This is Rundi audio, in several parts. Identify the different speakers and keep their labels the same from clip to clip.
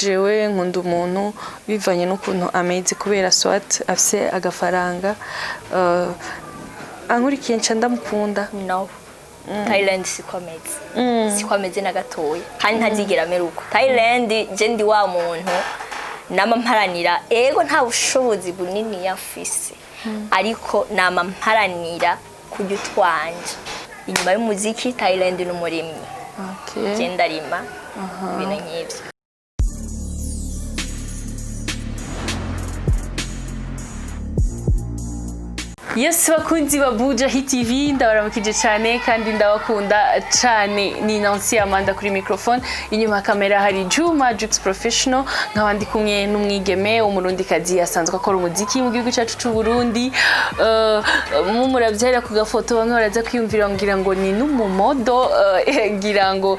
Speaker 1: Jewe nkunda umuntu bivanye n'ukuntu ameze, kubera soit afise agafaranga, ankurikiye nca ndamukunda.
Speaker 2: No, Thailand siko ameze, siko ameze na gatoya, kandi ntazigera amera uko. Thailand, je ndi wa muntu nama mparanira, ego nta bushobozi bunini yafise, ariko nama mparanira kurya utwanje inyuma y'umuziki. Thailand ni umurimyi. Je ndarima, ibintu nk'ivyo.
Speaker 1: Yes, bakunzi ba Buja Hit TV, ndabaramukije cyane kandi ndabakunda cyane. Ni Nancy Amanda kuri microphone, inyuma ya kamera hari Juma Jux Professional, nkaba ndi kumwe n'umwigeme w'umurundikazi asanzwe akora umuziki mu gihugu cyacu cy'u Burundi. Mu muravyara ku gafoto, bamwe baraza kwiyumvira ngira ngo ni n'umumodo, ngira ngo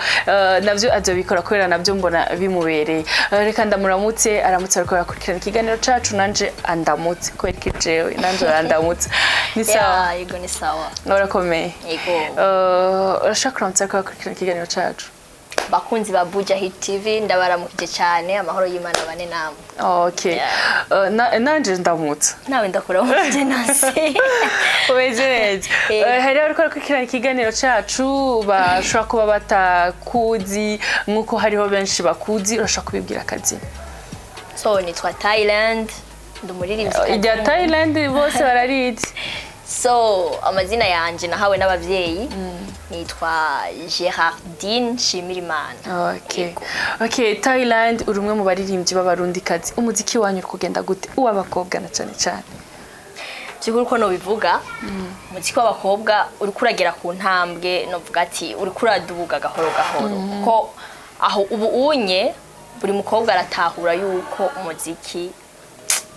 Speaker 1: navyo azobikora kubera navyo mbona bimubereye. Reka ndamuramutse, aramutse ariko arakurikirana ikiganiro cacu, nanje andamutse kubera ko jewe nanje arandamutse. Ni sawa?
Speaker 2: Ya, yego, ni sawa.
Speaker 1: Urakomeye?
Speaker 2: Yego.
Speaker 1: Urashaka kuramutsa ariko arakurikirana ikiganiro cacu?
Speaker 2: Bakunzi ba Buja Hit TV, ndabaramukije cyane, amahoro y'Imana bane namwe.
Speaker 1: Okay. Nanje ndamutse.
Speaker 2: Nawe ndakuramukije, Nancy.
Speaker 1: Umeze neza? Hari abariko barakurikirana ikiganiro cacu bashobora kuba batakuzi nk'uko hariho benshi bakuzi. Urashobora kubibwira akazina?
Speaker 2: So nitwa Thailand, ndi umuririmbyi.
Speaker 1: Irya Thailand bose bararizi.
Speaker 2: So amazina yanje nahawe n'abavyeyi, nitwa Gerardine Nshimirimana.
Speaker 1: Okay, Thailand, uri umwe mu baririmbyi b'abarundikazi. Umuziki wanyu uri kugenda gute, uw'abakobwa na cane cane?
Speaker 2: By'ukuri uko nobivuga, umuziki w'abakobwa uriko uragera ku ntambwe, novuga ati uriko uraduga gahoro gahoro, kuko aho ubu unye buri mukobwa aratahura yuko umuziki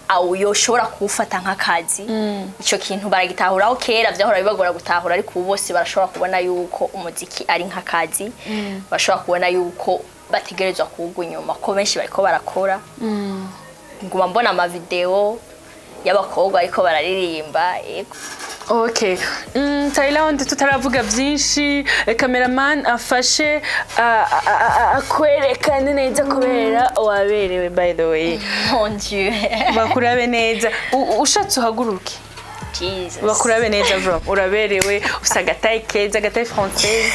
Speaker 2: awu yoshobora kuwufata nk'akazi. Ico kintu baragitahuraho. Kera vyahora bibagora gutahura, ariko ubu bose barashobora kubona yuko umuziki ari nk'akazi, bashobora kubona yuko bategerezwa kuwugwa inyuma, ko benshi bariko barakora. Nguma mbona amavideo y'abakobwa ariko bararirimba, yego.
Speaker 1: Okay. Thailand, tutaravuga byinshi, cameraman afashe akwerekane neza kubera waberewe, by the way.
Speaker 2: Mon Dieu.
Speaker 1: Bakurabe neza. Ushatse uhaguruke.
Speaker 2: Jesus.
Speaker 1: Bakurabe neza, bro. Uraberewe, ufise agataille keza, agataille française.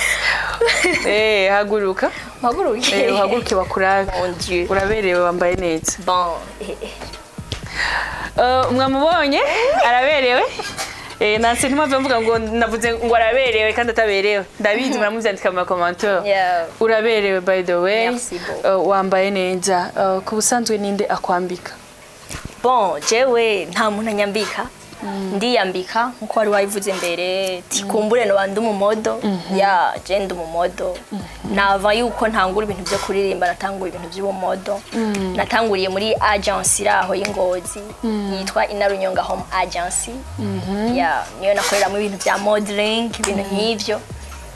Speaker 1: Haguruka.
Speaker 2: Mpaguruke?
Speaker 1: Uhaguruke bakurabe.
Speaker 2: Mon Dieu.
Speaker 1: Uraberewe, wambaye neza.
Speaker 2: Bon.
Speaker 1: Mwamubonye araberewe. Nancy, ntimwave mvuga ngo navuze ngo araberewe kandi ataberewe. Ndabizi muramuvyandika mu macommentaires. Uraberewe, by the way.
Speaker 2: Merci beaucoup.
Speaker 1: Wambaye neza. Ku busanzwe ninde akwambika?
Speaker 2: Bon, jewe nta muntu anyambika, ndiyambika nkuko wari wabivuze mbere. Tikumbure no bandi umumodo ya je ndi umumodo. Nava yuko ntangura ibintu byo kuririmba, natangura ibintu by'ubumodo. Natanguriye muri agence iri aho y'Ingozi yitwa Inarunyonga Home Agency ya niyo nakoreramo ibintu bya modeling, ibintu nk'ivyo.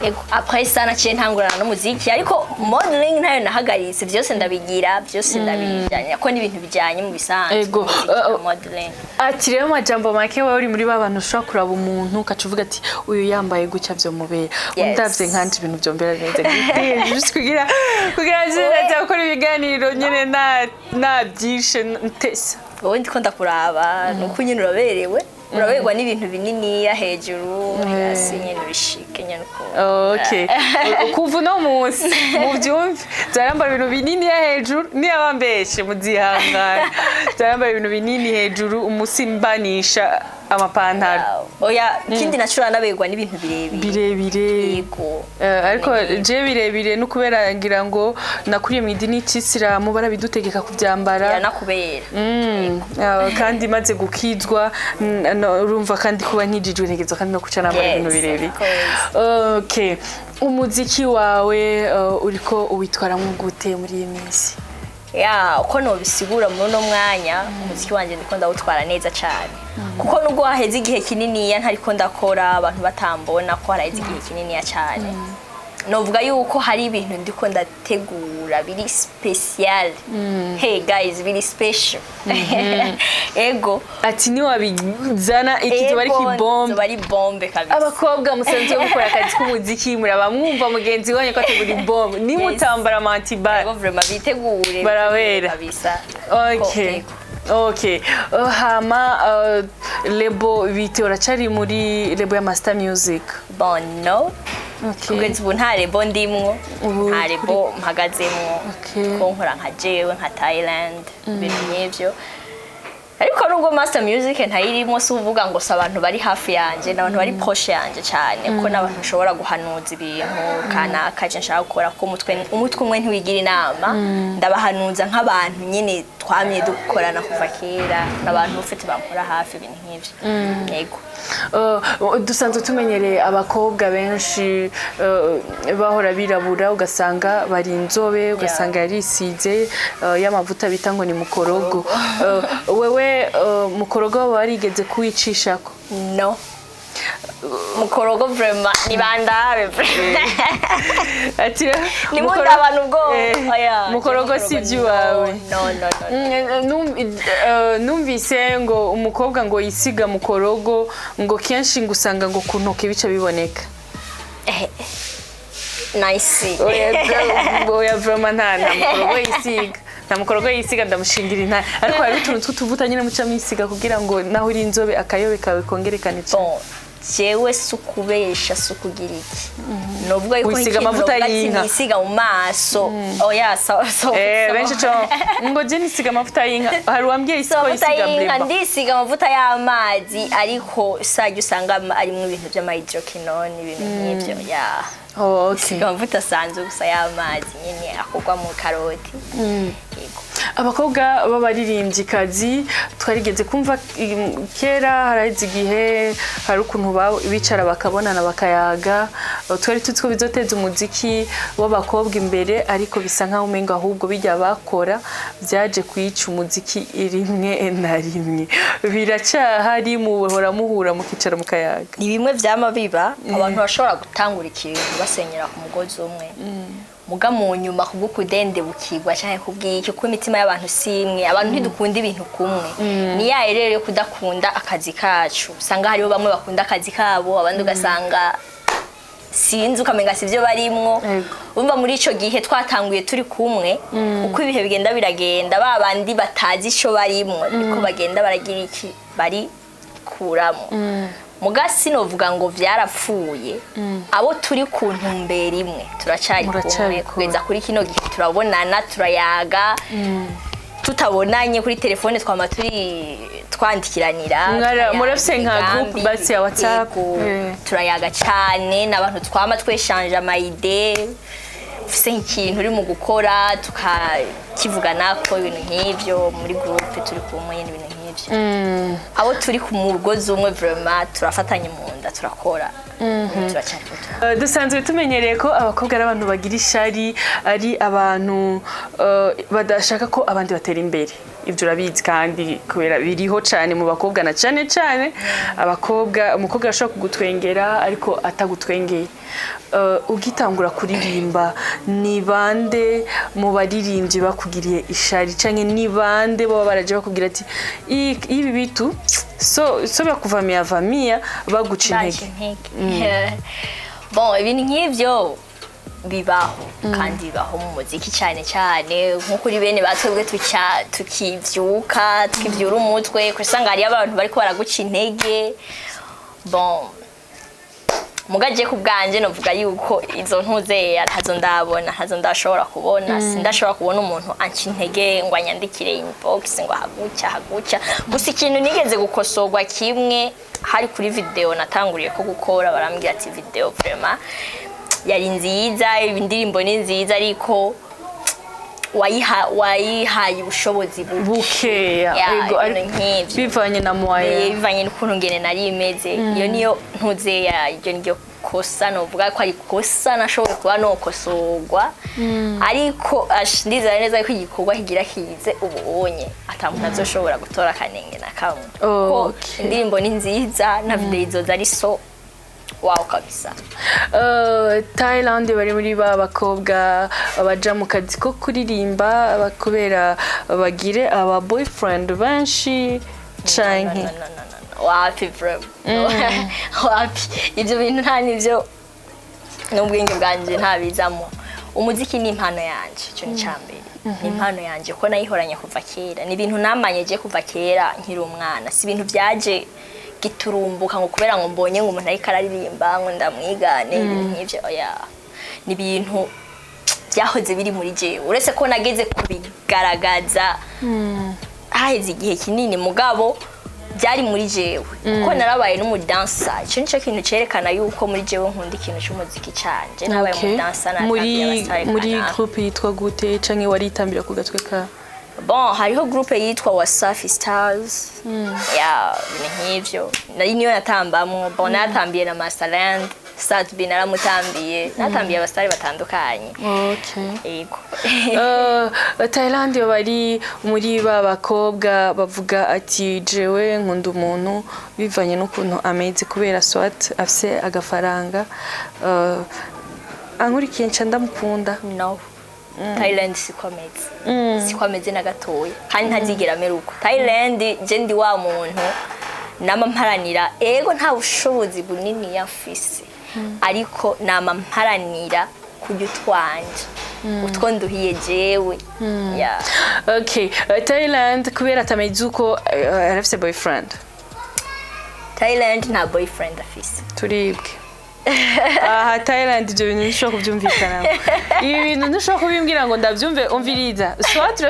Speaker 2: Ego, après ça naciye ntangurana n'umuziki, ariko modeling ntayo nahagaritse, byose ndabigira, byose ndabijyanye ko n'ibintu bijyanye mu bisanzwe.
Speaker 1: Ego,
Speaker 2: umuziki na modeling.
Speaker 1: Ati rero amajambo make, wowe uri muri ba bantu ushobora kuraba umuntu ukaca uvuga ati uyu yambaye gutya vyomubera.
Speaker 2: Yes.
Speaker 1: Ndavye nkanje ibintu vyombera neza gute, juste kugira nze ndaza gukora ibiganiro nyene na nabyishe ntesa.
Speaker 2: Wowe ndiko ndakuraba, nuko nyine uraberewe, uraberwa n'ibintu bininiya hejuru, hasi nyine urishike nyine uko.
Speaker 1: Okay. Kuva uno munsi mubyumve, zarambara ibintu binini hejuru, niyaba mbeshe muzihangana. Zarambara ibintu binini hejuru, umusi mbanisha amapantaro.
Speaker 2: Oya, ikindi naco uranaberwa n'ibintu birebire.
Speaker 1: Birebire.
Speaker 2: Yego.
Speaker 1: Ariko je birebire no kubera ngira ngo nakuriye mu idini c'Isilamu, barabidutegeka kuvyambara.
Speaker 2: Biranakubera.
Speaker 1: Kandi maze gukizwa, urumva kandi kuba nkijijwe ntegerezwa kandi no kuca nambara ibintu
Speaker 2: Yes,
Speaker 1: birebire.
Speaker 2: of course.
Speaker 1: Okay, umuziki wawe uriko uwitwaramwo gute muri iyi minsi?
Speaker 2: Ya, uko nobisigura muri uno mwanya, umuziki wanje ndiko ndawutwara neza cyane, kuko nubwo haheze igihe kininiya ntariko ndakora, abantu batambona ko haraheze igihe kininiya cyane. Novuga yuko hari ibintu ndiko ndategura biri special. Hey guys, biri special, ego.
Speaker 1: Ati niwabizana ikizoba ari kibombe.
Speaker 2: Zoba ari bombe kabisa.
Speaker 1: Abakobwa musanzwe mukora akazi k'umuziki, muraba mwumva mugenzi wanyu ko ategura ibombe, nimutambara amantibare.
Speaker 2: Ego, vraiment bitegure.
Speaker 1: Barabera.
Speaker 2: Kabisa.
Speaker 1: Okay.
Speaker 2: Ego.
Speaker 1: Okay. Hama label bite? Uracari muri label ya Master Music?
Speaker 2: Bon, no.
Speaker 1: Okay.
Speaker 2: Kugeza ubu nta label ndimwo.
Speaker 1: Ubu
Speaker 2: Nta label mpagazemwo. Ko nkora nka jewe, nka Thailand, ibintu nk'ivyo. Ariko nubwo Master Music ntayirimo, si uvuga ngo si abantu bari hafi yanje, ni abantu bari proche yanje cyane, kuko n'abantu nshobora guhanuza ibintu kanaka je nshaka gukora, ko umutwe umwe ntiwigira inama. Ndabahanuza nk'abantu nyine twamye dukorana kuva kera, n'abantu ufite bampora hafi, ibintu nk'ivyo, yego.
Speaker 1: Dusanzwe tumenyereye abakobwa benshi bahora birabura, ugasanga bari inzobe, ugasanga yarisize y'amavuta bita ngo ni mukorogo. Wewe mukorogo waba warigeze kuwicishako?
Speaker 2: No, mukorogo vraiment ni bandabe.
Speaker 1: Ati
Speaker 2: ni munda abantu ubwo. Oya,
Speaker 1: mukorogo si iby'iwawe.
Speaker 2: No, no, no.
Speaker 1: Numvise ngo umukobwa ngo yisiga mukorogo ngo kenshi ngo usanga ngo ku ntoke bica biboneka.
Speaker 2: Nice.
Speaker 1: Oya, vraiment nta mukorogo yisiga, nta mukorogo yisiga, ndamushingira intare. Ariko hari utuntu tw'utuvuta nyine muca mwisiga kugira ngo naho uri inzobe akayobe kawe kongerekane cane.
Speaker 2: Bon, jewe si ukubesha, si ukugira iki, novuga yuko
Speaker 1: Wisiga
Speaker 2: nk'ikintu
Speaker 1: amavuta
Speaker 2: novuga ati
Speaker 1: y'inka.
Speaker 2: nisiga mu maso, oya, so
Speaker 1: Benshi co ngo je nisiga amavuta y'inka. Hari uwambwiye
Speaker 2: So
Speaker 1: ko
Speaker 2: amavuta
Speaker 1: yisiga
Speaker 2: y'inka.
Speaker 1: Bleba.
Speaker 2: Ndisiga amavuta y'amazi, ariko sajya usanga arimwo ibintu by'ama hydroquinone, ibintu nk'ivyo ya.
Speaker 1: Oh, okay.
Speaker 2: Siga amavuta asanzwe gusa y'amazi nyine akorwa mu karoti. Yego.
Speaker 1: Abakobwa b'abaririmbyikazi twarigeze kumva kera, haraheze igihe, hari ukuntu bicara bakabonana bakayaga. Twari tuzi ko bizoteza umuziki w'abakobwa imbere, ariko bisa nkaho umengo ahubwo bijya bakora byaje kwica umuziki. Rimwe na rimwe biracyahari? Muhora muhura mukicara mukayaga?
Speaker 2: Ni bimwe vyama biba, abantu bashobora gutangura ikintu basenyera ku mugozi umwe, muga mu nyuma kubwo kudendebukirwa canke kubw'iki, kuko imitima y'abantu si imwe, abantu ntidukunda ibintu kumwe. Ni ya rero yo kudakunda akazi kacu, usanga hariho bamwe bakunda akazi kabo, abandi ugasanga sinzi, ukamenga sivyo barimwo. Umva, muri ico gihe twatanguye turi kumwe, uko ibihe bigenda biragenda, ba bandi batazi ico barimwo niko bagenda baragira iki, bari kuramo. Muga sinovuga ngo vyarapfuye, abo turi ku ntumbero imwe turacari
Speaker 1: Muracari
Speaker 2: kumwe
Speaker 1: kumwe.
Speaker 2: Kugeza kuri kino gihe turabonana, turayaga, tutabonanye kuri telefone twama turi twandikiranira. Tukayaga
Speaker 1: Murafise nka group
Speaker 2: imigambi.
Speaker 1: basi ya WhatsApp?
Speaker 2: Yego, turayaga cane n'abantu twama tweshanje ama idées, ufise nk'ikintu uri mu gukora tukakivuganako, ibintu nk'ivyo muri groupe turi kumwe, n'ibintu nk'ivyo. Abo turi ku mugozi umwe vraiment turafatanye mu nda, turakora, turacyariko.
Speaker 1: Dusanzwe tumenyereye ko abakobwa ari abantu bagira ishari, ari abantu badashaka ko abandi batera imbere. Ibyo urabizi, kandi kubera biriho cyane mu bakobwa, na cyane cyane abakobwa, umukobwa arashobora kugutwengera ariko atagutwengeye. Ugitangura kuririmba, ni bande mu baririmbyi bakugiriye ishari, canke ni bande baba baraje bakubwira ati: "Ibi bitu so bakuvamia vamia, baguca
Speaker 2: Baca
Speaker 1: intege"?
Speaker 2: Intege. Bon, ibintu nk'ivyo bibaho, kandi bibaho mu muziki cyane cyane nko kuri bene batwebwe tukivyuka, tukivyura umutwe, usanga hariyo abantu bariko baraguca intege. Bon, mugaje ku bwanje novuga yuko izo ntuzeya ntazo ndabona, ntazo ndashobora kubona. Sindashobora kubona umuntu anca intege ngo anyandikire inbox ngo haguca haguca. Gusa ikintu nigeze gukosorwa kimwe, hari kuri video natanguriye ko gukora, barambwira ati video vraiment yari nziza, indirimbo ni nziza, ariko wayihaye ubushobozi buke.
Speaker 1: Bukeya.
Speaker 2: Ya,
Speaker 1: Ego,
Speaker 2: ibintu nk'ivyo.
Speaker 1: Bivanye na moyen.
Speaker 2: Bivanye n'ukuntu ngene nari imeze. Iyo niyo ntuzeya, iryo niryo kosa novuga ko ari kosa nashoboye kuba nokosorwa. Ariko ndizera neza ko igikorwa kigira kize ubu unye ata muntu azoshobora gutora akanenge na kamwe, ko indirimbo ni nziza na video izoza ari so. Wow kabisa.
Speaker 1: Thailand bari muri ba bakobwa baja mu kazi ko kuririmba kubera bagire aba boyfriend benshi canke?
Speaker 2: No, no, no, no, no. Wapi bro, wapi. Ibyo bintu nta nibyo n'ubwenge bwanje ntabizamo. Umuziki ni impano yanje, icyo ni icambere, ni impano yanje ko nayihoranye kuva kera. Ni ibintu namanye je kuva kera nkiri umwana. Si ibintu byaje giturumbuka ngo kubera ngo mbonye ngo umuntu ariko araririmba ngo ndamwigane, ibintu nk'ivyo, oya. Ni ibintu byahoze biri muri jewe, uretse ko nageze kubigaragaza haheze igihe kinini, mugabo byari muri jewe kuko narabaye n'umudansa. Icyo nicyo kintu cyerekana yuko muri jewe nkunda ikintu cy'umuziki canje. Narabaye umudansa,
Speaker 1: muri
Speaker 2: natambiye abasare
Speaker 1: muri
Speaker 2: kanaka.
Speaker 1: groupe yitwa gute, canke waritambira ku gatwe ka?
Speaker 2: Bon, hariho groupe yitwa Wasafi Stars ya ibintu nk'ivyo, nari niyo natambamwo. Bon, natambiye na Masterland, Sat-B naramutambiye, natambiye abasitari batandukanye. Yego.
Speaker 1: Thailand bari muri ba bakobwa bavuga ati: "Jewe nkunda umuntu bivanye n'ukuntu ameze, kubera soit afise agafaranga, ankurikiye nca ndamukunda."
Speaker 2: No, Thailand siko ameze, siko ameze na gatoya, kandi ntazigera amera uko. Thailand, je ndi wa muntu nama mparanira, ego nta bushobozi bunini yafise, ariko nama mparanira kurya utwanje, utwo nduhiye jewe ya.
Speaker 1: Okay, Thailand kubera atameze uko, arafise boyfriend?
Speaker 2: Thailand nta boyfriend afise.
Speaker 1: Turibwe aha. Thailand, ibyo bintu ntushobora kubyumvikana, ibi bintu ntushobora kubimbwira ngo ndabyumve. Umviriza, soit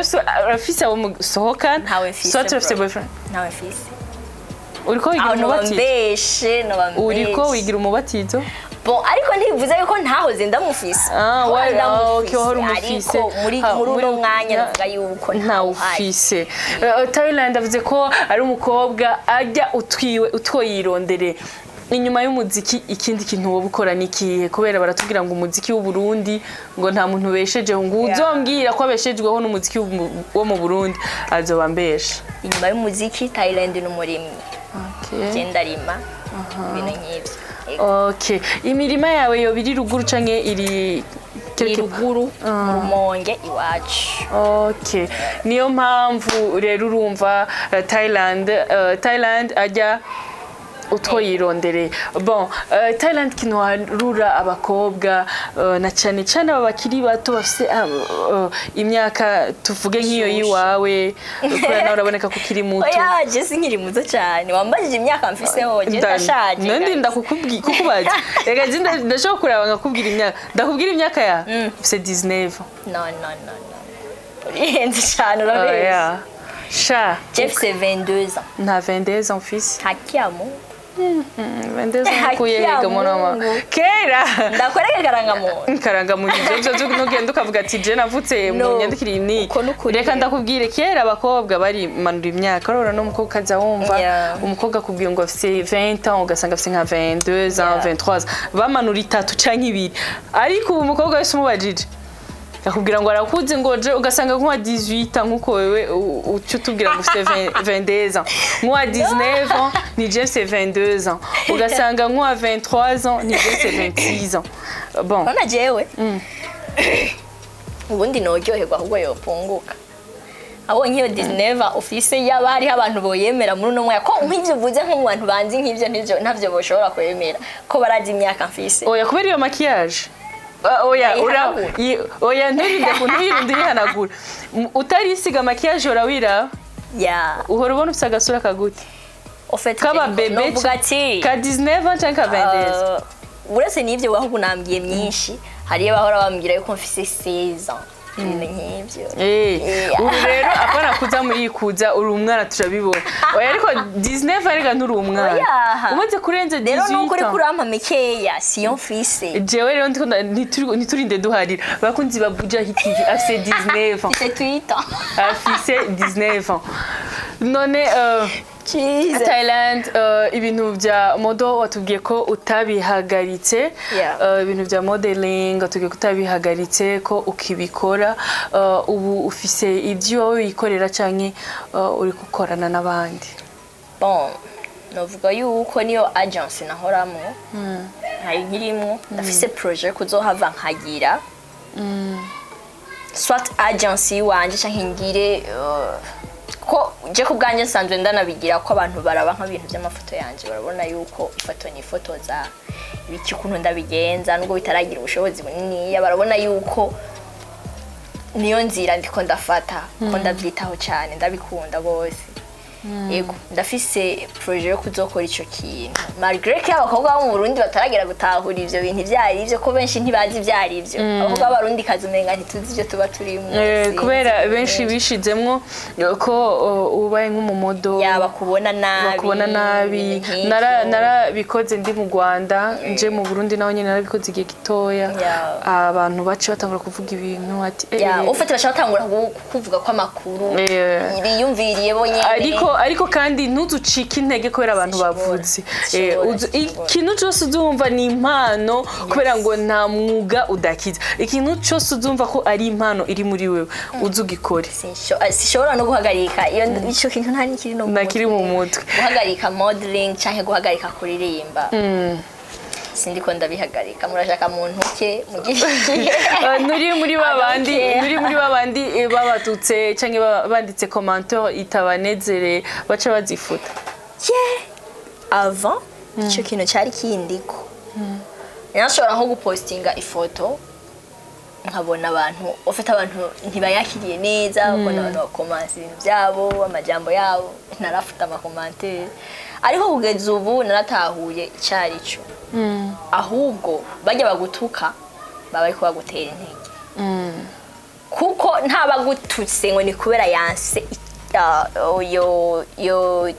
Speaker 1: urafise abo musohokana,
Speaker 2: Ntawe mfise,
Speaker 1: soit urafise
Speaker 2: bro.
Speaker 1: boyfriend.
Speaker 2: Ntawe mfise.
Speaker 1: Uriko wigira
Speaker 2: Aho noba
Speaker 1: umubatizo.
Speaker 2: mbeshe, noba
Speaker 1: Uriko
Speaker 2: mbeshe.
Speaker 1: wigira umubatizo.
Speaker 2: Bon, ariko ntibivuze yuko ntahoze ndamufise.
Speaker 1: Ah,
Speaker 2: Ntahoze
Speaker 1: ah, okay,
Speaker 2: ndamufise,
Speaker 1: wahora umufise.
Speaker 2: ariko muri
Speaker 1: Ha,
Speaker 2: muri uno mwanya navuga yuko ntawuhari.
Speaker 1: Ntawufise. Thailand avuze ko ari umukobwa ajya utwiwe utwo yirondere. Inyuma y'umuziki, ikindi kintu wowe ukora ni ikihe? Kubera baratubwira ngo umuziki w'u Burundi ngo nta muntu ubeshejeho, ngo uzombwira ko abeshejweho n'umuziki wo mu Burundi azoba mbesha.
Speaker 2: Inyuma y'umuziki, Thailand ni umurimyi.
Speaker 1: Okay.
Speaker 2: Je ndarima, ibintu nk'ivyo. Yego.
Speaker 1: Okay. Imirima yawe yoba iri ruguru canke iri
Speaker 2: Iri
Speaker 1: quelque
Speaker 2: ruguru, mu Rumonge iwacu.
Speaker 1: Okay. Niyo mpamvu rero urumva Thailand ajya utwo yirondereye. Bon, Thailand, kintu harura abakobwa, na cyane cyane aba bakiri bato bafise imyaka tuvuge nk'iyo
Speaker 2: Ishushe.
Speaker 1: yiwawe, kubera nawe uraboneka ko ukiri muto.
Speaker 2: Oya, je sinkiri muto cyane. Wambajije imyaka mfiseho, je ndashaje.
Speaker 1: Nandi
Speaker 2: Guys.
Speaker 1: ndakukubwi kukubaza, reka je ndashobora kuraba nkakubwira imyaka, ndakubwira imyaka ya ufise 19.
Speaker 2: No, no, no, no, urihenze cyane, urabizi.
Speaker 1: Oya sha.
Speaker 2: Je mfise 22 ans.
Speaker 1: Nta 22 ans mfise.
Speaker 2: Hakiyamu.
Speaker 1: 22 ans ukuye hega mwana wa mama?
Speaker 2: Hakiyamungu.
Speaker 1: Kera.
Speaker 2: Ndakwereka karangamuntu.
Speaker 1: Nkarangamuntu, ivyo byo nugenda ukavuga ati: "Je navutse mu
Speaker 2: No.
Speaker 1: nyandikire ni."
Speaker 2: Uko nukuri.
Speaker 1: Reka ndakubwire, kera abakobwa bari manura imyaka. Urabona n'umukobwa aza wumva umukobwa akubwiye ngo afise 20 ans, ugasanga afise nka 22 ans, 23 ans, bamanura itatu canke ibiri. Ariko ubu umukobwa wese umubajije akubwira ngo arakuze, ngo je ugasanga nkuwa 18 ans, nkuko wewe uca utubwira ngo ufise 20 22 ans, nkuwa 19 ans ni je mfise 22 ans, ugasanga nkuwa 23 ans ni je mfise 26 ans. Bon.
Speaker 2: Urabona jewe ubundi noryoherwa ahubwo yopunguka abonye iyo 19 ufise, yaba hariho abantu boyemera muri uno mwaka, ko nk'ivyo uvuze, nko mu bantu banzi nk'ivyo ntivyo ntavyo boshobora kwemera ko barazi imyaka mfise.
Speaker 1: Oya, kubera iyo maquillage. Ah, oya ura
Speaker 2: Ihanagura.
Speaker 1: Oya, nturinde nturinde urihanagura. Utarisiga maquillage urawira
Speaker 2: Ya.
Speaker 1: uhora ubona ufise agasura kagute?
Speaker 2: Au fait,
Speaker 1: Kaba bébé
Speaker 2: novuga ati
Speaker 1: ka 19 ans canke ka 22?
Speaker 2: Uretse n'ivyo, ahubwo nambwiye myinshi, hariyo bahora bambwira yuko mfise 16 ans, ibintu nk'ivyo. Yeah.
Speaker 1: Ubu rero apana kuza murikuza, uri umwana turabibona. Oya, ariko 19 ariko nturi umwana.
Speaker 2: Oya.
Speaker 1: Umaze kurenza
Speaker 2: Rero nuko uri
Speaker 1: 18 ans.
Speaker 2: kurampa mikeya siyo mfise.
Speaker 1: Jewe rero ndiko ntiturinde duharira, bakunzi ba Buja Hit TV, afise 19 ans.
Speaker 2: Mfise Twitter.
Speaker 1: Afise 19 ans none.
Speaker 2: Jesus.
Speaker 1: Thailand, ibintu bya model watubwiye ko utabihagaritse. Ibintu bya modeling watubwiye ko utabihagaritse, ko ukibikora. Ubu ufise ibyo wowe wikorera canke uri gukorana n'abandi?
Speaker 2: Bon. Novuga yuko niyo agence nahoramwo ntayo nkirimwo. Ndafise projet yo kuzohava nkagira soit agence yiwanje canke ngire ko je ku bwanjye nsanzwe ndanabigira, ko abantu baraba nk'ibintu by'amafoto yanje, barabona yuko ifoto nifotoza ibiki, ukuntu ndabigenza, nubwo bitaragira ubushobozi buniniya, barabona yuko niyo nzira ndiko ndafata, ko ndabyitaho cyane, ndabikunda rwose. Yego, ndafise projet yo kuzokora ico kintu, malgré ko abakobwa bo mu Burundi bataragera gutahura ivyo bintu ivyo ari vyo, ko benshi ntibazi ivyo ari vyo. Abakobwa b'Abarundi kazi umenga ntituzi ivyo tuba turimwo. Sinzi.
Speaker 1: Kubera benshi bishizemwo ko ubaye nk'umumodo
Speaker 2: yaba kubona nabi,
Speaker 1: bakubona nabi.
Speaker 2: Ibintu nk'ivyo.
Speaker 1: Narabikoze ndi mu Rwanda, nje mu Burundi naho nyine narabikoze igihe gitoya. Abantu bace batangura kuvuga ibintu ati
Speaker 2: ufite bashaka batangura kuvuga ko amakuru biyumviriye bo nyene.
Speaker 1: Ariko kandi ntuzucike intege kubera abantu
Speaker 2: Sinshobora.
Speaker 1: bavuze.
Speaker 2: Sinshobora, sinshobora.
Speaker 1: Ikintu cyose uzumva ni impano, kubera ngo nta mwuga udakiza. Ikintu cyose uzumva ko ari impano iri muri wewe, uze ugikore.
Speaker 2: Sinshobora no guhagarika iyo ico kintu, nta nikiri no mu
Speaker 1: Ntakiri mu
Speaker 2: mutwe.
Speaker 1: mutwe.
Speaker 2: Guhagarika modeling canke guhagarika kuririmba, sindiko ndabihagarika. Murashaka mu ntuke mugire.
Speaker 1: Nturi muri babandi
Speaker 2: I don't care.
Speaker 1: Nturi muri babandi babatutse canke banditse commentaire itabanezere baca bazifuta?
Speaker 2: Yeah. Avant ico kintu cyari kindiko, nashobora nko gupostinga ifoto nkabona abantu, ufite abantu ntibayakiriye neza, ukabona abantu bakomansa ibintu byabo, amajambo yabo, narafuta ama commentaires. Ariko kugeza ubu naratahuye icari cyo. Ahubwo bajya bagutuka baba bariko bagutera intege, kuko ntabagututse ngo ni kubera yanse yo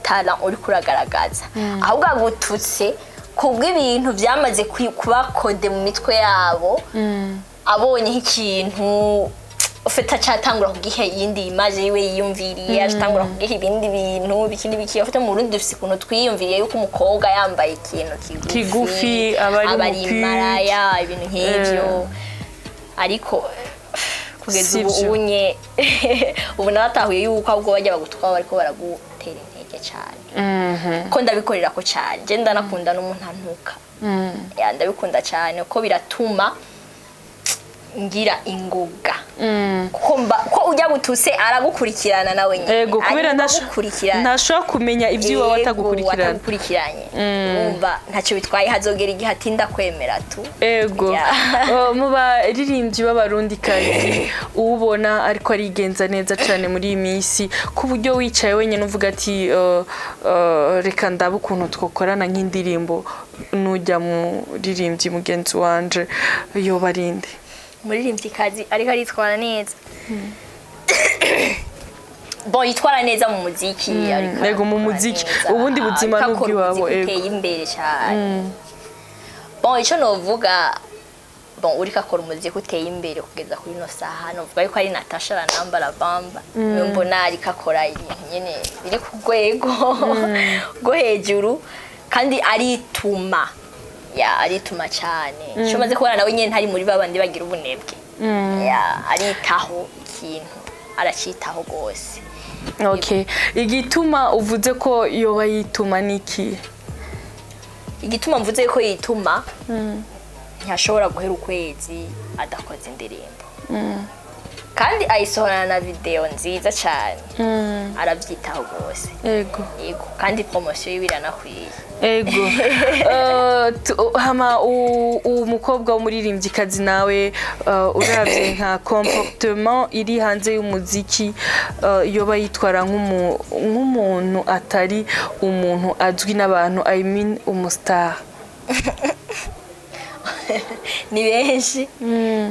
Speaker 2: talent uriko uragaragaza, ahubwo agututse kubw'ibintu byamaze kuba codé mu mitwe yabo. Abonye nk'ikintu ufite acatangura kugiha iyindi image yiwe yiyumviriye, acatangura kugiha ibindi bintu biki n'ibiki. Ufite mu Burundi dufise ukuntu twiyumviriye yuko umukobwa yambaye ikintu kigufi
Speaker 1: Kigufi, aba ari
Speaker 2: aba ari
Speaker 1: umupute.
Speaker 2: maraya, ibintu nk'ivyo. Ariko kugeza ubu
Speaker 1: Sivyo.
Speaker 2: unye ubu naratahuye yuko ahubwo bajya bagutuka bariko baragutera intege cyane, ko ndabikorera ko cyane. Je ndanakunda n'umuntu antuka. Ya, ndabikunda cyane ko biratuma ngira ingoga, kuko mba ko ujya gutuse aragukurikirana nawe nyine.
Speaker 1: Ego, kubera
Speaker 2: Ariko agukurikirana.
Speaker 1: Ntashobora kumenya iby'iwawe
Speaker 2: Yego,
Speaker 1: atagukurikirana.
Speaker 2: Atagukurikiranye, wumva ntacyo bitwaye, hazogera igihe atinda kwemera tu.
Speaker 1: Ego. Mu baririmbyi b'Abarundikazi ubona ariko arigenza neza cyane muri iyi minsi, ku buryo wicaye wenyine uvuga ati reka ndabe ukuntu twakorana nk'indirimbo nujya muririmbyi mugenzi wanje, yoba arinde?
Speaker 2: Umuririmbyikazi ariko aritwara neza, bon, yitwara neza mu muziki, ariko
Speaker 1: Ego, mu
Speaker 2: arakora
Speaker 1: muziki.
Speaker 2: neza.
Speaker 1: Ubundi buzima
Speaker 2: Ariko akora
Speaker 1: n'ubw'iwabo,
Speaker 2: umuziki
Speaker 1: ego.
Speaker 2: uteye imbere cyane. Bon, icyo novuga, bon, uriko akora umuziki uteye imbere kugeza kuri ino saha, novuga yuko ari Natasha Ranamba Rabamba. Niyo mbona ariko akora ibintu nyene biri ku rwego rwo hejuru, kandi arituma, ya, arituma cyane. Icyo maze kubona, nawe nyene ntari muri babandi bagira ubunebwe. Ya, aritaho ikintu, aracitaho rwose.
Speaker 1: Okay, igituma uvuze ko yoba yituma niki?
Speaker 2: Igituma mvuze ko yituma, ntiyashobora guhera ukwezi adakoze indirimbo, kandi ayisohorana na video nziza cyane. Arabyitaho rwose. Yego, kandi promotion yiwe iranakwiye.
Speaker 1: Ego. Hama umukobwa w'umuririmbyikazi nawe, uravye nka comportement iri hanze y'umuziki, yoba yitwara nk'umuntu atari umuntu azwi n'abantu, I mean umustar?
Speaker 2: Ni benshi,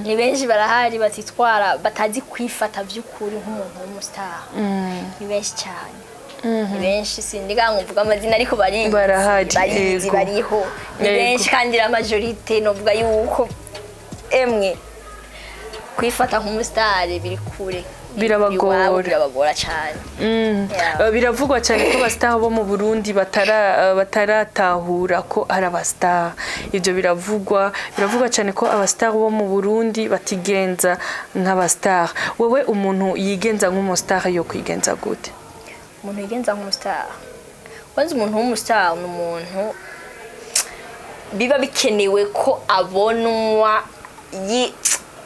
Speaker 2: ni benshi barahari batitwara, batazi kwifata by'ukuri nk'umuntu w'umustar. Ni benshi cyane, ni benshi. Sindiga ngo mvuge amazina, ariko barizi.
Speaker 1: Barahari,
Speaker 2: barizi.
Speaker 1: Ego.
Speaker 2: Bariho, ni benshi, kandi la majorité novuga yuko emwe kwifata nk'umustar biri kure.
Speaker 1: Birabagora.
Speaker 2: Iwabo birabagora cyane. Yeah.
Speaker 1: Biravugwa cyane ko abastar bo mu Burundi bataratahura ko ari abastar. Ibyo biravugwa cyane ko abastar bo mu Burundi batigenza nk'abastar. Wowe, umuntu yigenza nk'umustar yo kwigenza gute?
Speaker 2: Umuntu yigenza nk'umustar Kwanza umuntu w'umustar ni umuntu biba bikenewe ko abonwa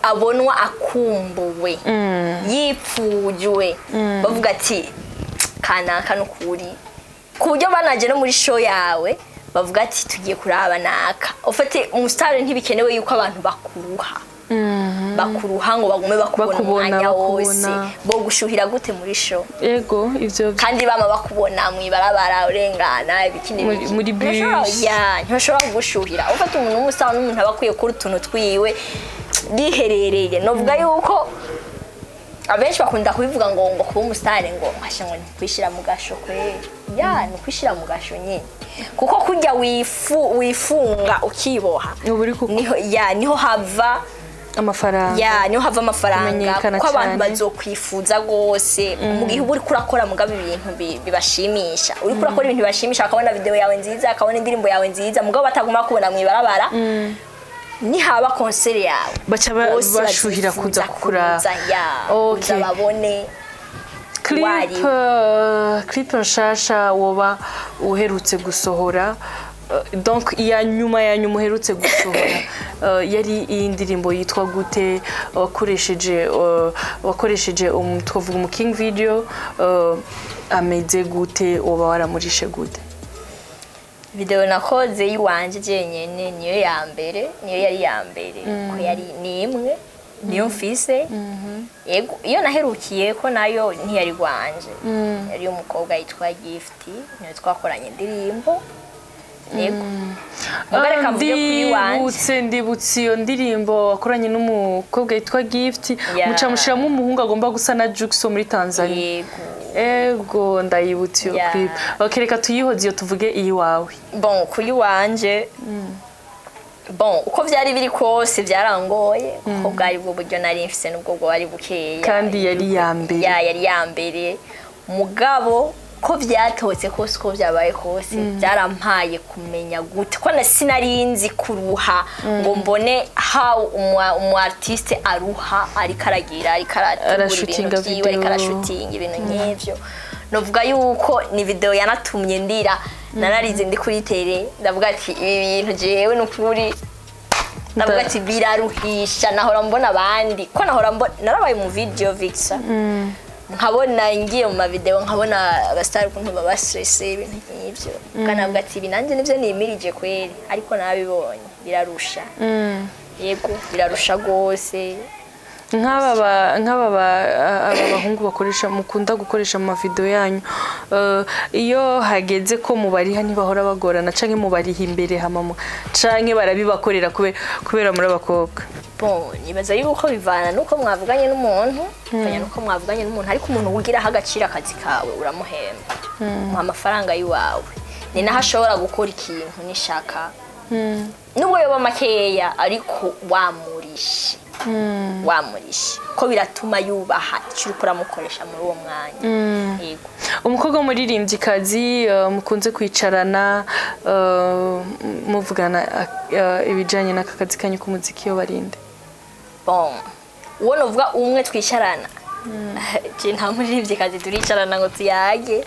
Speaker 2: abonwa akumbuwe, yipfujwe, bavuga ati kanaka n'ukuri, ku buryo banaje no muri show yawe bavuga ati tugiye kuraba naka. Ufate umustar, ntibikenewe yuko abantu bakuruha, bakuruha ngo bagume bakubona
Speaker 1: Bakubona,
Speaker 2: umwanya wose.
Speaker 1: bakubona.
Speaker 2: Bo gushuhira gute muri show?
Speaker 1: Ego, ivyo
Speaker 2: Kandi bama bakubona mw'ibarabara urengana, ibiki n'ibiki.
Speaker 1: Muri bus.
Speaker 2: Ya, ntibashobora kugushuhira. Ufata umuntu w'umustar n'umuntu aba akwiye gukora utuntu twiwe biherereye. Novuga yuko abenshi bakunda kubivuga ngo kuba umustar ngo ngasha ngo ni kwishira mu gasho. Kweri ya, ni kwishira mu gasho nyine, kuko kurya wifunga ukiboha,
Speaker 1: Uba uri
Speaker 2: niho ya, niho hava
Speaker 1: amafaranga.
Speaker 2: Ya, niho hava amafaranga,
Speaker 1: Kumenyekana
Speaker 2: kuko abantu
Speaker 1: cane.
Speaker 2: bazokwifuza rwose mu gihe uba uriko urakora mugabo ibintu bibashimisha, uriko urakora ibintu bibashimisha, bakabona video yawe nziza, bakabona indirimbo yawe nziza, mugabo bataguma kubona mw'ibarabara. Nihaba concert yawe,
Speaker 1: Baca
Speaker 2: bose
Speaker 1: bashuhira
Speaker 2: bazifuza
Speaker 1: kuza kukuraba.
Speaker 2: kuza, ya, kuza babone
Speaker 1: Clip
Speaker 2: wariwe.
Speaker 1: Clip nshasha woba uherutse gusohora, donc iya nyuma ya nyuma uherutse gusohora, yari iyi ndirimbo yitwa gute? Wakoresheje twavuga umu king video, ameze gute? Woba waramurishe gute?
Speaker 2: Video nakoze y'iwanje jenyene niyo ya mbere, niyo yari ya mbere, ko yari ni imwe niyo mfise. Yego, iyo naherukiye ko nayo ntiyari rwanje, yari umukobwa yitwa Gift, niyo twakoranye indirimbo. Yego, muga reka mvuge kuri iwanje.
Speaker 1: Ndibutse iyo ndirimbo wakoranye n'umukobwa yitwa Gift, muca mushiramo umuhungu agomba gusa na Jux wo muri Tanzania.
Speaker 2: Yego.
Speaker 1: Ego, ndayibutse iyo clip. Okay, reka tuyihoze iyo, tuvuge iyiwawe.
Speaker 2: Bon, kuri wanje, bon, uko byari biri kose byarangoye, kuko bwari bwo buryo nari mfise n'ubwo bwari bukeya.
Speaker 1: Kandi yari iya mbere.
Speaker 2: Ya, yari ya mbere, mugabo ko byatotse kose, uko byabaye kose, byarampaye kumenya gute ko na sinarinzi kuruha ngo mbone how umu artiste aruha ariko aragira, ariko arategura
Speaker 1: Arashutinga
Speaker 2: ibintu vyiwe, ariko
Speaker 1: video.
Speaker 2: arashutinga ibintu nk'ivyo. Novuga yuko ni video yanatumye ndira, nararize ndi kuri télé, ndavuga ati ibi bintu jewe nukuri, ndavuga ati biraruhisha. Nahora mbona abandi, ko nahora mbona, narabaye mu video vixen, nkabona ngiye mu mavideo, nkabona abasitari ukuntu baba stressé, ibintu nk'ivyo, kanavuga ati ibi nanjye nivyo nimirije kweri, ariko nabibonye birarusha. Yego, birarusha rwose.
Speaker 1: Nk'aba aba bahungu bakoresha, mukunda gukoresha mu mavideo yanyu, iyo hageze ko mubariha, ntibahora bagorana, canke mubariha imbere hama canke barabibakorera kubera muri abakobwa?
Speaker 2: Bon, nibaza yuko bivana nuko mwavuganye n'umuntu, bivanye nuko mwavuganye n'umuntu, ariko umuntu ugiraho agaciro akazi kawe uramuhemba, umuha amafaranga y'iwawe, ni naho ashobora gukora ikintu nishaka, nubwo yoba makeya, ariko wamurishe, wamurishe, ko biratuma yubaha icyo uriko uramukoresha muri uwo mwanya. Yego.
Speaker 1: Umukobwa w'umuririmbyikazi, mukunze kwicarana, muvugana ibijanye n'aka kazi kanyu k'umuziki, iyo barinde?
Speaker 2: Bon, uwo novuga umwe twicarana, je nta muririmbyikazi turicarana ngo tuyage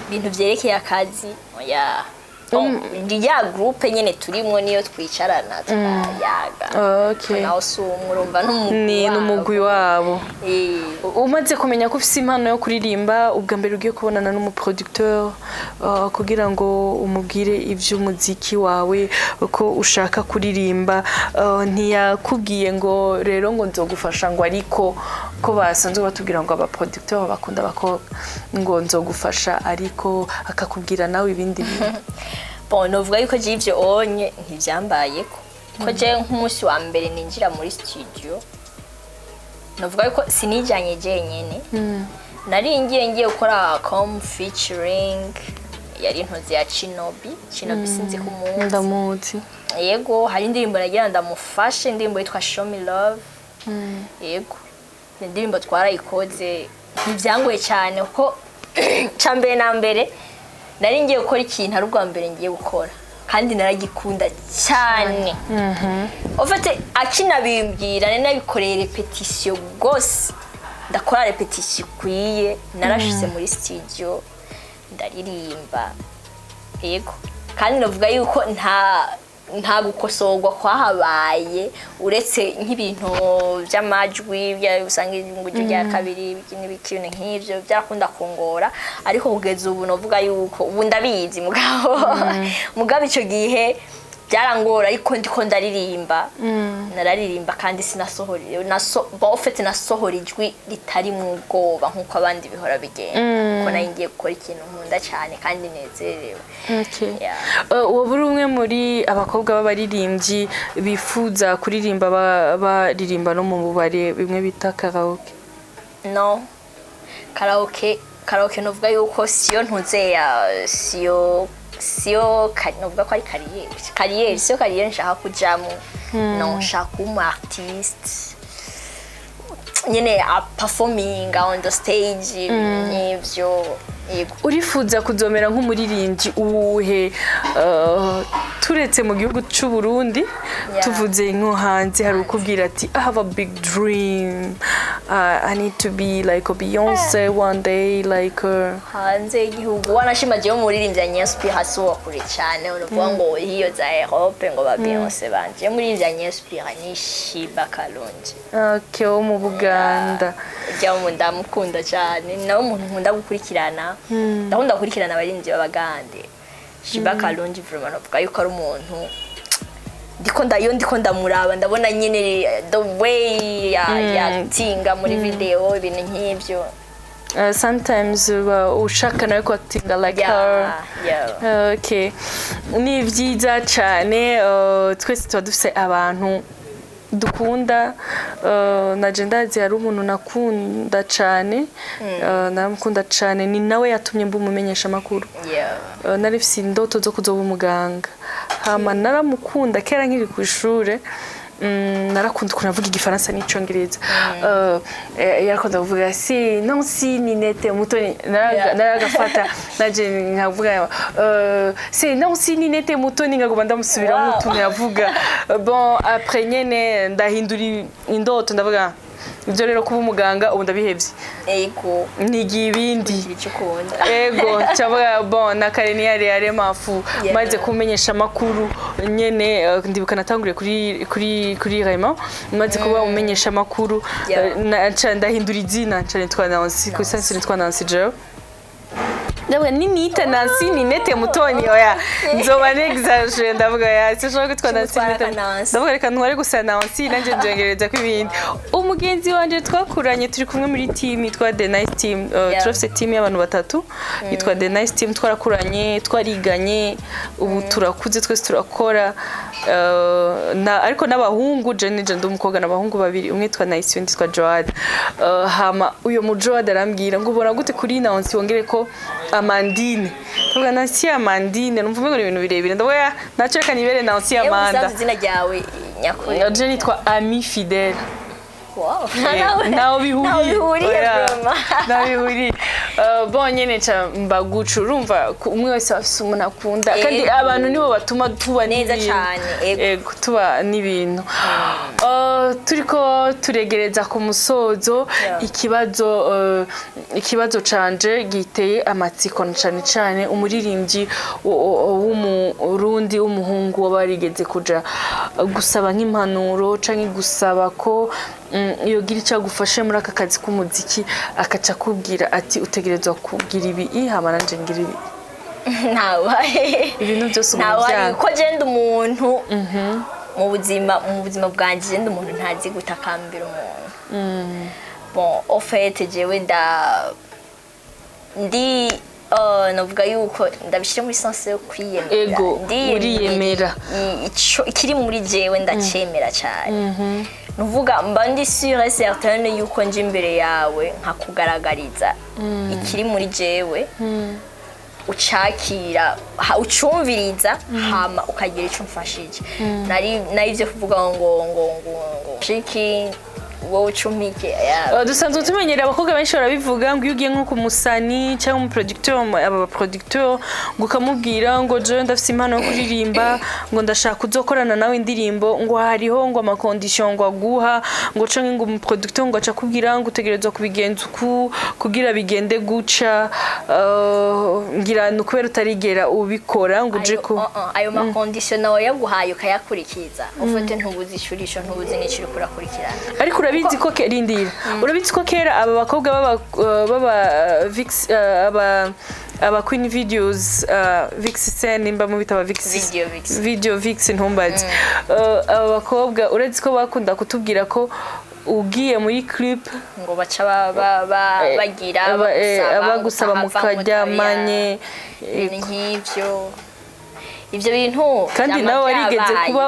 Speaker 2: ibintu vyerekeye akazi, oya. Bon, ndi ya groupe nyene turimwo niyo twicarana tukayaga. Naho si umwe, urumva n'umugwi
Speaker 1: Ni
Speaker 2: wabo.
Speaker 1: n'umugwi wabo.
Speaker 2: Eh.
Speaker 1: Umaze kumenya ko ufise impano yo kuririmba, ubwa mbere ugiye kubonana n'umuproducteur kugira ngo umubwire ivy'umuziki wawe, ko ushaka kuririmba, ntiyakubwiye ngo rero ngo nzogufasha, ngo ariko ko basanzwe batubwira ngo abaproducteur bakunda abakobwa, ngo nzogufasha, ariko akakubwira nawe ibindi bintu?
Speaker 2: Bon, novuga yuko je ivyo onye ntivyambayeko, ko je nk'umunsi wa mbere ninjira muri studio, novuga yuko sinijanye jenyene, nari ngiye gukora com featuring, yari intozi ya Chinobi. Chinobi sinzi ko umuzi.
Speaker 1: Ndamuzi.
Speaker 2: Yego, hari indirimbo nagira ndamufashe, indirimbo yitwa Show Me Love. Yego, iyo ndirimbo twarayikoze, ntibyangoye cyane, kuko cya mbere na mbere nari ngiye gukora ikintu ari ubwa mbere ngiye gukora, kandi naragikunda cyane. Ufite akinabimbwira, nari nabikoreye répétition rwose, ndakora répétition ikwiye, narashize muri studio ndaririmba. Yego, kandi navuga yuko nta gukosorwa kwahabaye, uretse nk'ibintu by'amajwi usanga ijwi rya kabiri, ibiki n'ibiki, ibintu nk'ivyo byarakunda kungora. Ariko kugeza ubu novuga yuko ubu ndabizi, mugabo ico gihe byarangora. Ariko ndiko ndaririmba, nararirimba kandi sinasohora naso en fait nasohora ijwi ritari mu ubwoba nk'uko abandi bihora bigenda, kuko nari ngiye gukora ikintu nkunda cyane kandi nezerewe. Yeah.
Speaker 1: Wowe uri umwe muri abakobwa b'abaririmbyi bifuza kuririmba baririmba no mu bubare, bimwe bita karaoke?
Speaker 2: No, karaoke novuga yuko siyo ntuzeya, siyo novuga ko ari carrière, siyo carrière nshaka kujamo. No, nshaka kuba umu artiste nyene a performing on the stage n'ivyo, yego.
Speaker 1: Urifuza kuzomera nk'umuririmbyi uwuhe, turetse mu gihugu cy'u Burundi? Tuvuze nko hanze, hari ukubwira ati: "I have a big dream, I need to be like a Beyonce one day," like
Speaker 2: Hanze y'igihugu, wanashima jewe umuririmbyi anyinspira si uwo kure cyane, uruvuga ngo iyo za Europe ngo ba Beyonce banje. Jewe umuririmbyi anyinspira ni Sheebah Karungi.
Speaker 1: Okay, wo mu Buganda.
Speaker 2: Ujya mu ndamukunda cyane, ni nawe umuntu nkunda gukurikirana. Ndakunda gukurikirana abaririmbyi b'Abagande. Sheebah Karungi vraiment navuga yuko ari umuntu ndiko iyo ndiko ndamuraba, ndabona nyine the way ya yatinga muri video, ibintu nk'ibyo.
Speaker 1: Sometimes uba ushaka nawe kuactinga like her.
Speaker 2: Yeah.
Speaker 1: Okay, ni byiza cyane. Twese tuba dufite abantu dukunda. Na je ndazi hari umuntu nakunda cyane, naramukunda cyane, ni nawe yatumye mba umumenyesha amakuru. Nari mfise indoto zo kuzoba umuganga, hama naramukunda kera nkiri ku ishure. Narakunda ukuntu avuga Igifaransa n'Icongereza. Yarakunda kuvuga si Nancy Ninette Mutoni. Naragafata naje nkavuga c'est Nancy Ninette Mutoni, nkaguma ndamusubiramo utuntu yavuga. Bon, après nyene ndahindura indoto, ndavuga ibyo rero kuba umuganga ubu ndabihevye, nigiye ibindi.
Speaker 2: Kugira icyo ukunda.
Speaker 1: Ego, cyavuga bon, na kare niyari yare mafu. Maze kumenyesha amakuru nyene, ndibuka natanguriye kuri Raymond, maze kuba umenyesha amakuru, nca ndahindura izina, nca nitwa Nancy kuko nitwa Nancy Joe. Ndavuga ninita Nancy Ninete Mutoni, oya, nzoba nexagere. Ndavuga ya sinshobora kwitwa Nancy
Speaker 2: Tumutwara
Speaker 1: Ninete.
Speaker 2: ka Nancy.
Speaker 1: Ndavuga reka ntware gusa Nancy, nanjye nbyongereza ko ibindi. Umugenzi wanje twakuranye, turi kumwe muri team yitwa The Nice Team, turafise team y'abantu batatu yitwa The Nice Team. Twarakuranye, twariganye, ubu turakuze, twese turakora. Ariko n'abahungu, je nije ndi umukobwa n'abahungu babiri, umwe yitwa Nice, undi yitwa Joad. Hama uyo mu Joad arambwira ngo: "Ubona gute kuri Nancy wongere ko Amandine?" Ndavuga Nancy Amandine, numva umengo ni ibintu birebire. Ndavuga ya naco reka nibere Nancy
Speaker 2: Yewe,
Speaker 1: Amanda.
Speaker 2: usanze izina ryawe nyakuri?
Speaker 1: Je nitwa Ami Fidèle.
Speaker 2: Ntaho
Speaker 1: ntaho bihuriye.
Speaker 2: bihuriye.
Speaker 1: Oya,
Speaker 2: Vraiment.
Speaker 1: ntaho bihuriye. Bon, nyene ca mbaguca, urumva umwe wese afise umuntu akunda kandi abantu nibo batuma tuba
Speaker 2: Neza
Speaker 1: n'ibintu.
Speaker 2: cane, ego.
Speaker 1: Ego, tuba n'ibintu. Turiko turegereza ku musozo. Ikibazo canje giteye amatsiko na cane cane umuririmbyi w'Umurundi w'umuhungu waba warigeze kuja gusaba nk'impanuro canke gusaba ko yogira icyo agufashe muri aka kazi k'umuziki, akaca akubwira ati: "Utegerezwa kugira ibi, hama nanje ngira ibi."
Speaker 2: Ntawe.
Speaker 1: Ibintu byose umuntu
Speaker 2: Ntawe.
Speaker 1: byanga.
Speaker 2: Ko jenda umuntu mu buzima bwanjye, jenda umuntu ntazi gutakambira umuntu. Bon, au fait jewe ndi navuga yuko ndabishyira muri sens yo kwiyemera.
Speaker 1: Ego,
Speaker 2: Ndiyemera.
Speaker 1: uriyemera.
Speaker 2: Ikiri muri jewe ndacemera cyane. Nuvuga mba ndi sûre et certaine yuko nje imbere yawe nkakugaragariza ikiri muri jewe, ucakira, ucumviriza, hama ukagira icyo umfashije. Nari nari byo kuvuga ngo shiki. Wowe ucumike ya.
Speaker 1: Dusanzwe tumenyereye abakobwa benshi barabivuga ngo iyo ugiye nko ku musani cyangwa umuproducteur, aba baproducteur, ngo ukamubwira ngo jewe ndafise impano yo kuririmba, ngo ndashaka kuzokorana nawe indirimbo, ngo hariho ngo amaconditions ngo aguha, ngo canke ngo umuproducteur ngo aca akubwira ngo utegerezwa kubigenza uku kugira bigende guca. Ngira ni ukubera utarigera ubikora ngo uje
Speaker 2: Ayo,
Speaker 1: ku
Speaker 2: ayo maconditions nawe yaguhaye ukayakurikiza, ufite ntubuzi icurisho, ntubuzi n'icyo uriko urakurikirana.
Speaker 1: Ariko urabizi ko rindira, urabizi ko kera aba bakobwa baba vix, aba queen videos, vixen, nimba mubita aba vix.
Speaker 2: Video vixen.
Speaker 1: Video vixen, ntumbaze. Aba bakobwa urazi ko bakunda kutubwira ko ugiye muri clip
Speaker 2: ngo baca bagira
Speaker 1: abagusaba
Speaker 2: mukahava
Speaker 1: mukaryamanye.
Speaker 2: Ibintu nk'ivyo, ivyo bintu
Speaker 1: Kandi
Speaker 2: vyama
Speaker 1: nawe warigeze
Speaker 2: vyabaye.
Speaker 1: kuba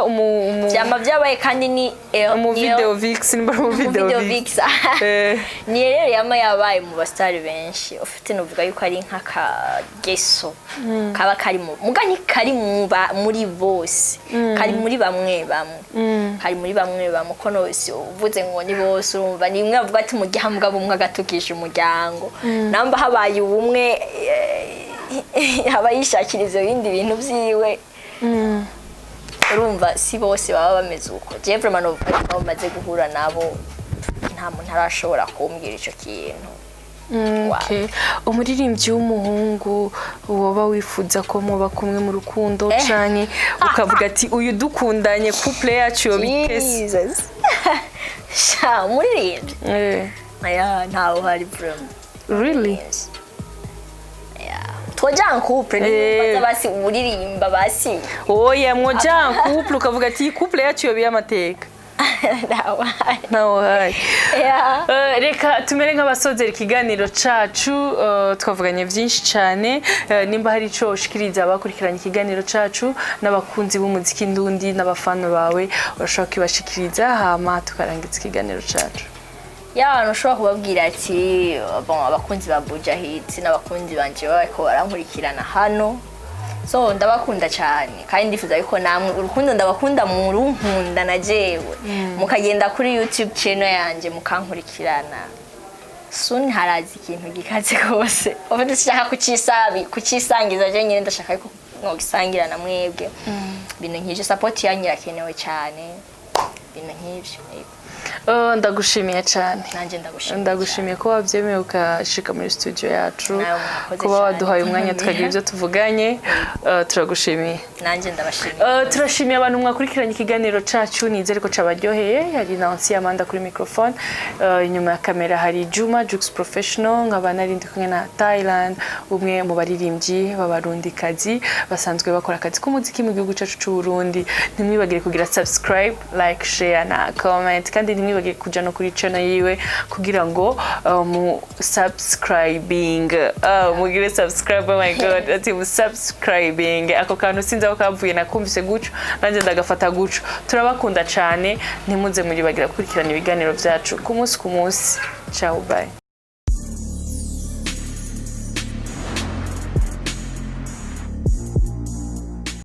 Speaker 2: Vyama vyabaye kandi ni
Speaker 1: umu video vixen, nimba ari umu video
Speaker 2: video
Speaker 1: vixen.
Speaker 2: vixen. Ni rero yama yabaye mu basitari benshi. Ufite nuvuga yuko ari nk'akageso kaba kari mu muga ntikari muri bose, kari muri bamwe bamwe, kari muri bamwe bamwe, ko nose uvuze ngo ni bose, urumva ni imwe avuga ati umuryango umwe agatukisha umuryango, namba habaye ubumwe, aba yishakira ivyo bindi bintu vyiwe. Urumva si bose baba bameze uko. Jewe vraiment novuga ko abo maze guhura nabo nta muntu arashobora kumbwira ico kintu.
Speaker 1: Okay. Umuririmbyi w'umuhungu woba wifuza ko muba kumwe mu rukundo, canke ukavuga ati uyu dukundanye couple yacu yoba itese?
Speaker 2: Jesus, sha, umuririmbyi? Aya, ntawe uhari vraiment.
Speaker 1: Really?
Speaker 2: Yes. Yeah. Twoja en couple niba basi uririmba basi.
Speaker 1: Oya, mwoja en couple ukavuga ati iyi couple yacu yoba iy'amateka.
Speaker 2: Ntawe uhari.
Speaker 1: Ntawe uhari.
Speaker 2: Yeah.
Speaker 1: Reka tumere nk'abasozera ikiganiro cacu. Twavuganye byinshi cyane. Nimba hari ico ushikiriza abakurikiranye ikiganiro cacu n'abakunzi b'umuziki ndundi n'abafana bawe, urashobora kwibashikiriza, hama tukarangiza ikiganiro cacu.
Speaker 2: Ya, abantu ushobora kubabwira ati bon, abakunzi ba Buja Hits n'abakunzi banje bariko barankurikirana hano, so ndabakunda cyane kandi ndifuza yuko namwe urukundo ndabakunda murunkunda na jewe, mukagenda kuri YouTube channel yanje mukankurikirana. Soon haraza ikintu gikaze rwose. Ubu ndashaka kucisangiza je nyine, ndashaka yuko mwogisangira na mwebwe, ibintu nk'ivyo. Support yanyu irakenewe cyane, ibintu nk'ivyo. Yego.
Speaker 1: Ndagushimiye cyane.
Speaker 2: Nanjye ndagushimiye.
Speaker 1: Ndagushimiye ko wabyemeye ukashika muri studio yacu,
Speaker 2: Nawe mwakoze
Speaker 1: kuba
Speaker 2: cyane.
Speaker 1: waduhaye umwanya tukagira ibyo tuvuganye. Turagushimiye.
Speaker 2: Nanjye ndabashimiye.
Speaker 1: Turashimiye abantu mwakurikiranye ikiganiro cacu, nizere ko cabaryoheye. Hari Nancy Amanda kuri microphone, inyuma ya kamera hari Juma Jux Professional, nkaba nari ndi kumwe na Thailand, umwe mu baririmbyi b'abarundikazi basanzwe bakora akazi k'umuziki mu gihugu cacu c'u Burundi. Ntimwibagire kugira subscribe, like, share na comment, kandi ntimwibagire kuja no kuri channel yiwe kugira ngo mu subscribing, mugire subscribe. Oh my God, ati mu subscribing, ako kantu sinzi aho kavuye, nakumvise guco nanjye ndagafata guco. Turabakunda cyane, ntimuze muribagira gukurikirana ibiganiro byacu ku munsi ku munsi. Ciao, bye.